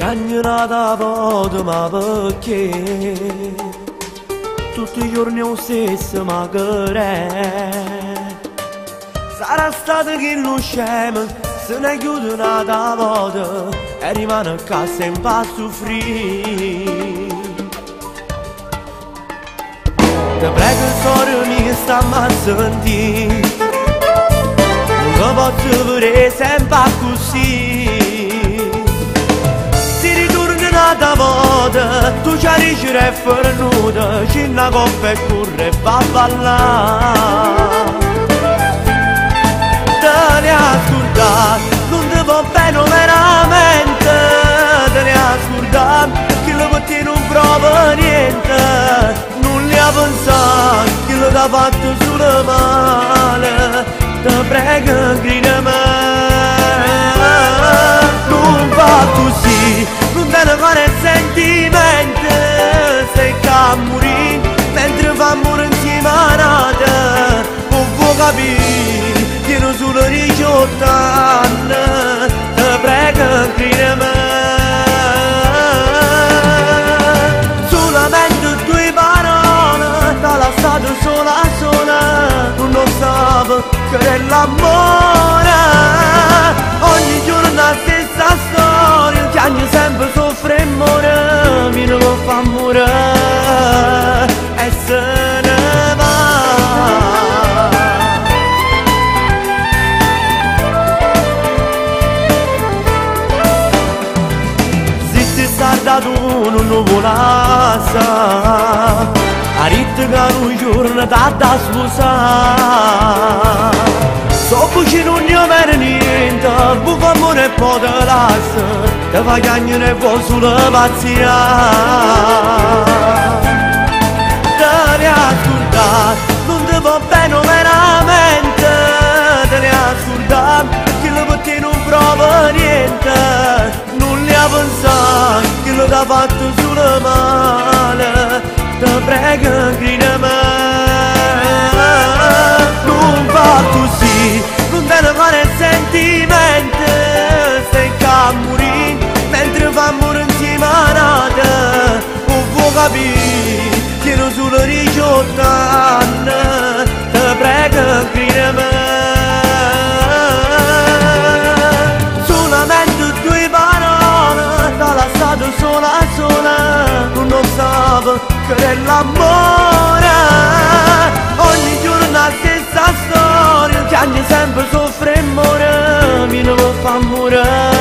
Chiagn n'ata vota, ma perché? Tutti i giorni 'o stesso, ma che? Sarà stato che lo scemo se ne chiude n'ata volta e rimane qua sempre a soffrire. Te prego, sora mia, stammi a sentire. Non posso vedere sempre così. Si ritorna n'ata volta, tu ci dici è fornuta, c'è una coppa e corre e va a ballare. Te ne ascolta, non ti va bene veramente. Te ne ascolta, che lo per te non prova niente. Non li ha pensato, che lo t'ha fatto solo male. Te prego, credimi, non fa così, non te ne fare sentimenti. Stai qua a morire, mentre fa morire insieme a nata. Non può capire, tieni solo 18 anni. Te prego, credimi. Solamente due parole, t'ha lasciato sola sola. Non lo sapevo che era l'amore. Ogni giorno la stessa storia, piange sempre, soffre e muore. Mi non lo fa morire e se ne va. Se ti sarà tu non lo volassa, a rit che un giorno t'ha da sposare. So cucino non ne vede niente, buco amore e poi te lascia, te fa chiagnere e vuoi solo pazzia. Te ne ascolta, non ti va bene veramente. Te ne ascolta, che lo per te non prova niente. Non li ha pensato, che lo t'ha fatto solo male. Te prego, credimi, non fa così, non te ne fare sentimenti. Stai qua a morire, mentre fa morire insieme a nata. Non può capire, tieni solo 18 anni. Te prego, credimi. Solamente due parole, t'ha lasciato sola sola. Non lo sapevo che era l'amore. Ogni giorno la stessa storia, piange sempre, soffre e muore. Mi non lo fa morire.